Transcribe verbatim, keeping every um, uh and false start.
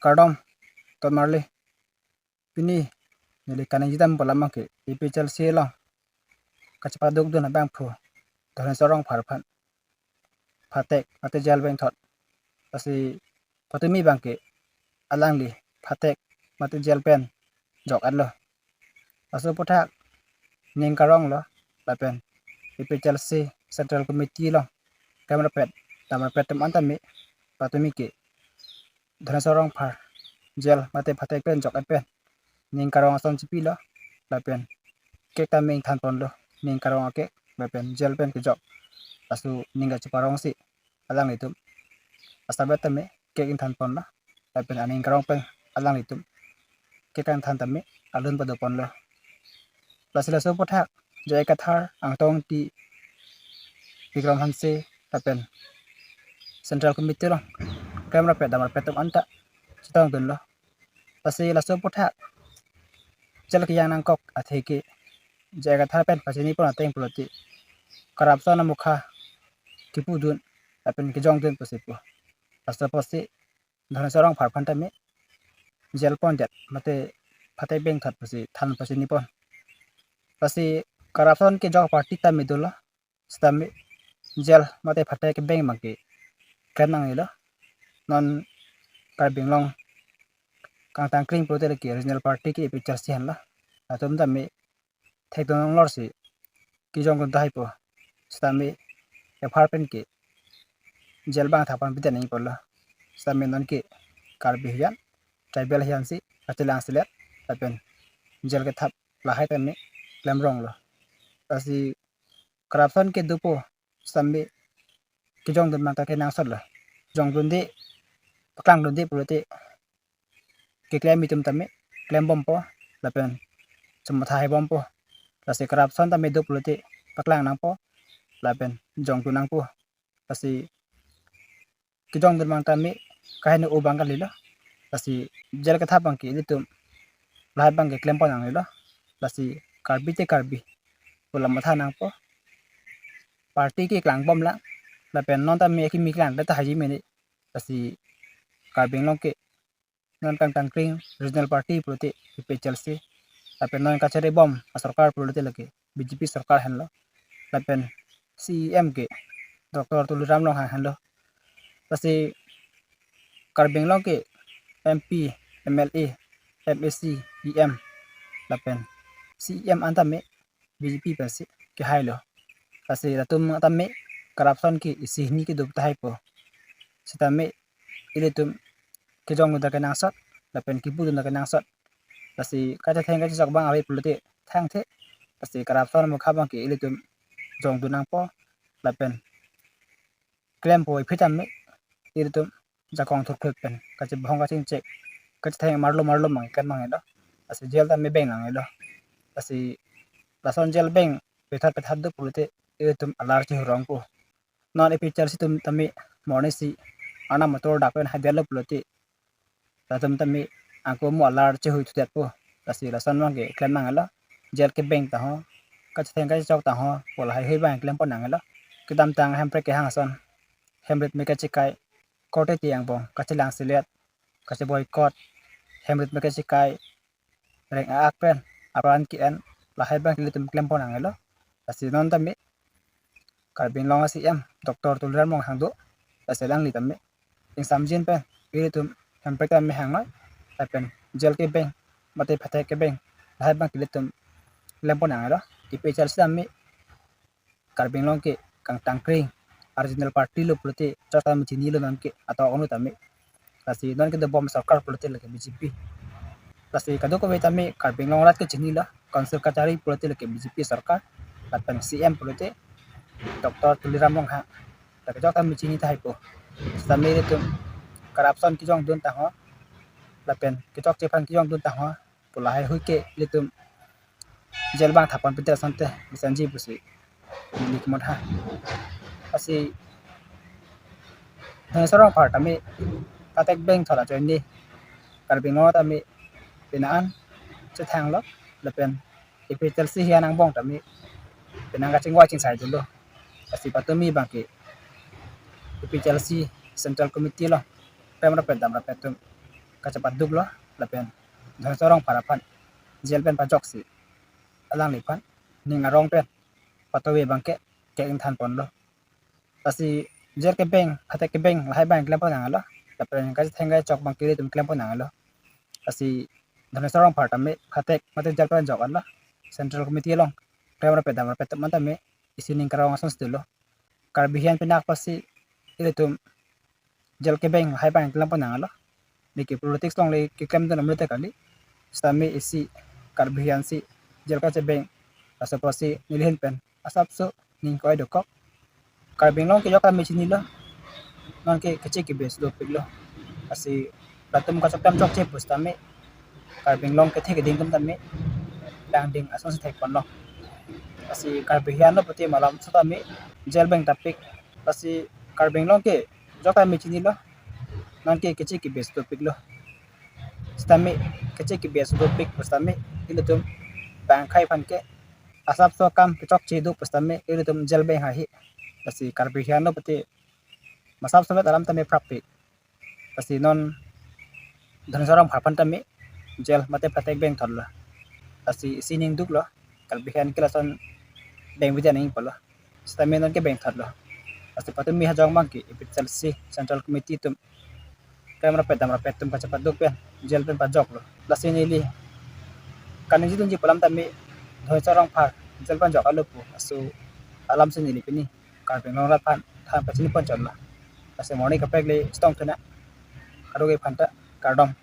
Kardom, ton marli. Pini neli kaningje dam pu alam abangke A P H L C along kachepaduk dun abangphu Dhoneswar Rongphar aphan phatek mate jail bengthot. Lasi patumi abangke alangli phatek mate jail pen jok-etlo. Laso aphuthak ning karonglo lapen A P H L C Central Committee along klemrapet damrapet atum an tame patumi ke Dhoneswar Rongphar jail mate phatek pen jok-et pen ning karong ason chipilo lapen cake tame ingthan ponlo, ning karong a-cake lapen jail pen kejok. Laso ning kacheparong si alanglitum asabet tame cake ingthan ponlo lapen aning karong pen alanglitum cake ingthan tame alun pado ponlo. Lasi laso aphuthak J I Kathar, Angtong Engti, Bikram Hanse lapen Central Committee along klemrapet damrapet atum anta chetong dunlo. Lasi laso aphuthak jail kejang nangkok atheke J I Kathar pen pachini pon ateng pulote corruption amokha kipu dun lapen kejong dun pusi pu. Laso apotsi Dhoneswar Rongphar aphan tame jail pondet mate phatek bengthot pusi than pachini pon. Lasi corruption kejok party tame dolo, sitame jail mate phatek kebeng abangke klem nangnelo. Non Karbi Anglong kangtang kring pulote lake regional party ke A P H L C henlo. Latum tame thekdun longlor si kejong dun tahai po. Sitame ephar pen ke jail bang thap pon pite nangji pulo. Sitame non ke Karbi hijan, tribal hijan si kachelang selet lapen jail kethap lahai tame klemronglo. Lasi corruption ke dopo sitame kejong dun abang ta kenangsotlo. Jong dunde, paklang dunde pulote keklem itum tame klem bompo lapen chematha hai bompo. Lasi corruption tame do pulote paklang nangpo lapen jong dun nangpo. Lasi kejong dun abang tame kaheno abang kalilo. Lasi jail kethap abangke ilitum lahai abangke klem pon nangnelo. Lasi Karbi te Karbi pu alam matha nangpo. Party ke klang bomlang lapen non tame kimi klang ta haji mene. Lasi Karbi Anglong ke non kangtang kring regional party pulote A P H L C. Lapen non kachere bom asorkar pulote lake B J P sorkar henlo. Lapen C E M ke Doctor Tuliram Ronghang henlo. Lasi Karbi Anglong ke M P, M L A, M A C, E M lapen C E M an tame B J P pensi kehailo. Lasi latum tame corruption ke isi hini kedo tahai po. Sitame ilitum kejong dun ta kenangsot lapen kipu dun ta kenangsot. Lasi kachetheng kachechok abang ave pulote thangthe. Lasi corruption amokha abangke ilitum jong dun nangpo lapen klempo iphi tame ilitum jakong thurkhuk pen kachebhong kachingchek kachetheng marlo marlo abang klem nangnelo. Lasi jail tame beng nangnelo. Lasi lason jail beng pethat pethat do pulote ilitum alar chehurongpo. Non A P H L C atum tame morning si Arnam ator dak pen haidetlo pulote latum tame ako mo alar chehui thudetpo. Lasi lason abangke klem nangnelo. Jail kebeng taho, kachetheng kachechok taho pu lahai hui abang klem pon nangnelo. Kedamtang Hemprek kehang ason, Hemprek me kachekai, korte ti angbong kachelang selet, kache boycott, Hemprek me kachekai, reng a-ak pen apran ke-en, lahai abang ilitum klem pon nangnelo. Lasi non tame Karbi Anglong a C E M Doctor Tuliram Ronghang do. Lasi alangli tame ingsamjin pen ilitum Hemprek tame hangnoi lapen jail kebeng mate phatek kebeng lahai abang ilitum klem pon nangnelo. A P H L C tame Karbi Anglong ke kangtang kring a-regional party lo pulote chot tame chinilo, non ke atok anu tame. Lasi non kedo bom sorkar pulote lake B J P. Lasi kadokave tame Karbi Anglong arat ke chinilo, Council kachari pulote lake B J P sorkar lapen C E M pulote Doctor Tuliram Ronghang. Lake chot tame chini tahai po. Sitame ilitum corruption kejong dun taho lapen kechokche aphan kejong dun taho pu lahai hui ke ilitum jail bang thap pon pite asonte mesenji pusi neli kemotha. Lasi Dhoneswar Rongphar tame phatek bengthot ajoine Karbi Anglong tame penang an chethanglo lapen A P H L C hijan angbong tame penang kachingvai chingsai dunlo. Lasi patumi abangke A P H L C Central Committee along klemrapet damrapet atum kachepaduklo, lapen Dhaneswar Rongphar aphan jail pen pajoksi alangliphan ning arong pen patovi abangke ke-ingthan ponlo. Lasi jail kebeng, phatek kebeng lahai abang klem pon nanglo, lapen kachetheng kachechok abangke ilitum klem pon nanglo. Lasi Dhaneswar Rongphar tame phatek mate jail pen jok anlo. Central Committee along klem rapet dam rapet atum an tame isi ning karong ason si dolo. Karbi Anglong pinak pasi ilitum jail kebeng lahai abang klem pon nanglo. Neke politics along le keklem dun amrita kali. Sitame isi Karbi Anglong si jail kachebeng, laso apotsi nelihin pen asapso ning ko-ai dokok. Karbi Anglong ke jok tame chinilo, nonke keche kebe si dopiklo. Lasi latum kachok tam chokche pusitame Karbi Anglong kethe keding atum tame langding ason si thek ponlo. Lasi Karbi Anglong pute malam setame jail beng tapik. Lasi Karbi Anglong ke jok tame chinilo, nonke keche kebe si dopiklo. Sitame keche kebe si dopik pusitame ilitum bang akhei aphan ke asapso akam kechokche do pusitame ilitum jail beng hahi. Lasi Karbi Anglong pute masapso vet alam tame prapik. Lasi non Dhaneswar Rongphar aphan tame jail mate phatek beng thotlo. Lasi isi ning duklo, Karbi Anglong ke lason beng bidi aning pulo. Sitame nonke beng thotlo. Lasi patumi hajong abangke A P H L C Central Committee atum klem rapet dam rapet atum kachepaduk pen jail pen pajoklo. Lasi neli kaningje dunji pu alam tame Dhaneswar Rongphar jail pen jok alo pu aso alam si neli pini Karbi Anglong rat aphan than pachini pon chotlo. Lasi morning kaprek le chetong thu nang. Kado-kave aphanta kardom.